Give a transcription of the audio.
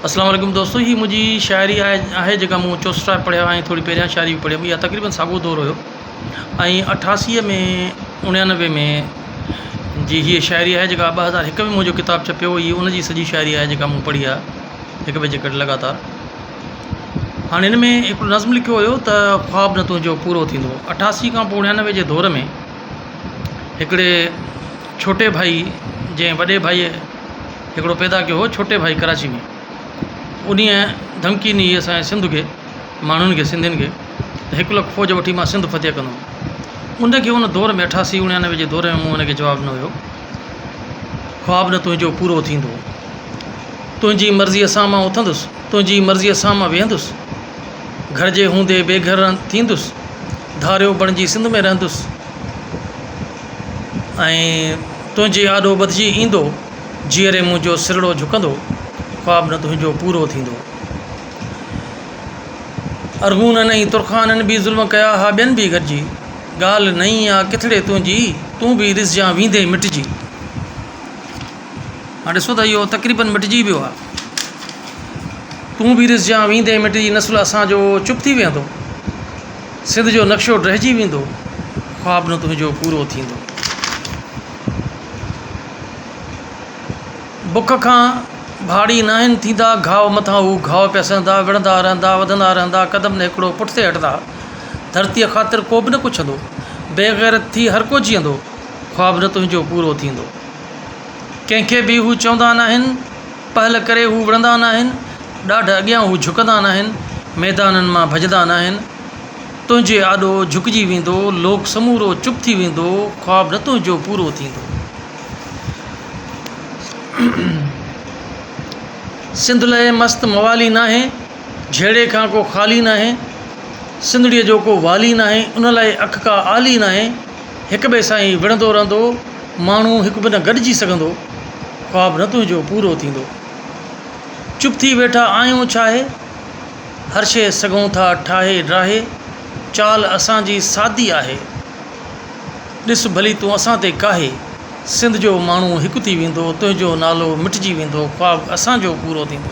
اسلام عليڪم دوستو هي منهنجي شاعري آهي آهي جيڪا مون چوسٽا پڙهيا ۽ ٿوري پهريان شاعري به پڙهيم اها تقريبن ساڳو دور هيو ۽ اٺاسي ۾ اڻيانوي ۾ جي هيء شاعري آهي جيڪا 2001 ۾ منهنجو ڪتاب ڇپيو هي ان جي سڄي شاعري آهي جيڪا مون پڙهي آهي هڪ ٻئي جي گڏ لڳاتار هاڻي هن ۾ هڪڙو نظم لکيو هيو ته خواب نه تنهنجو پورو ٿيندو اٺاسي کان پوء اڻيانوي جي دور ۾ هڪڙي ڇوٽي ڀائي جنهن وڏي ڀائيء هڪڙو پيدا ڪيو هو ڇوٽي ڀائي ڪراچي ۾ انهيء ڌمڪي ڏني هئي اسان جي سنڌ کي ماڻهن کي سنڌين کي ته هڪ لک فوج وٺي مان سنڌ فتح ڪندم ان کي ان دور ۾ اٺاسي اڻيانوي جي دور ۾ مون ان کي جواب ڏنو هيو خواب نه تنهنجو پورو ٿيندو تنهنجي مرضيء سان مان اٿندس تنهنجي مرضيء سان مان ويهندس گهر جي هوندي بي گهر ٿيندس ڌاريو بڻجي سنڌ ۾ رهندس ۽ تنهنجي آڏو ٻڌجي ايندو، جيئري منهنجو سرڙو جهڪندو، خواب نه تنهنجو پورو ٿيندو. ارغونن ۽ ترخانن به ظلم ڪيا ها ٻين به گڏجي، ڳالهه نئين آ ڪٿڙي تنهنجي، تون به ڏسجان ويندين مٽجي. هاڻ ڏسو ته اهو تقريبن مٽجي ويو آ. تون به ڏسجان ويندين مٽجي نسل اسان جو چپ ٿي ويهندو. سنڌ جو نقشو ڊهجي ويندو، خواب نه تنهنجو پورو ٿيندو. بک کان ڀاڙي ناهن ٿيندا، گهاء مٿان هو گهاء پيا سهندا، وڙهندا رهندا، وڌندا رهندا، قدم نه هڪڙو پٺتي هٽندا. ڌرتيء خاطر ڪو به نه ڪڇندو، بي غيرت ٿي هر ڪو جيئندو، خواب نه تنهنجو پورو ٿيندو. ڪنهن کي به هو چوندا ناهن، پهل ڪري هو وڙهندا ناهن، ڏاڍ اڳيان هو جهڪندا ناهن، ميدانن مان ڀڄندا ناهن، تنهنجي آڏو جهڪجي ويندو، لوڪ سمورو چپ ٿي ويندو، خواب نه تنهنجو پورو ٿيندو. سنڌ لئه مست موالي ناهي، جهيڙي کان ڪو خالي ناهي، سنڌڙيء جو ڪو والي ناهي، ان لاء اک ڪا آلي ناهي، هڪ ٻئي سان ئي وڙهندو رهندو، ماڻهو هڪ به نه گڏجي سگهندو، خواب نه تنهنجو پورو ٿيندو. چپ ٿي ويٺا آهيون ڇاهي، هر شيء سگهون ٿا ٺاهي ڊاهي، چال اسان جي سادي آهي، ڏس ڀلي تون اسان تي ڪاهي، سنڌ جو ماڻهو هڪ ٿي ويندو، تنهنجو نالو مٽجي ويندو، خواب اسان جو پورو ٿيندو.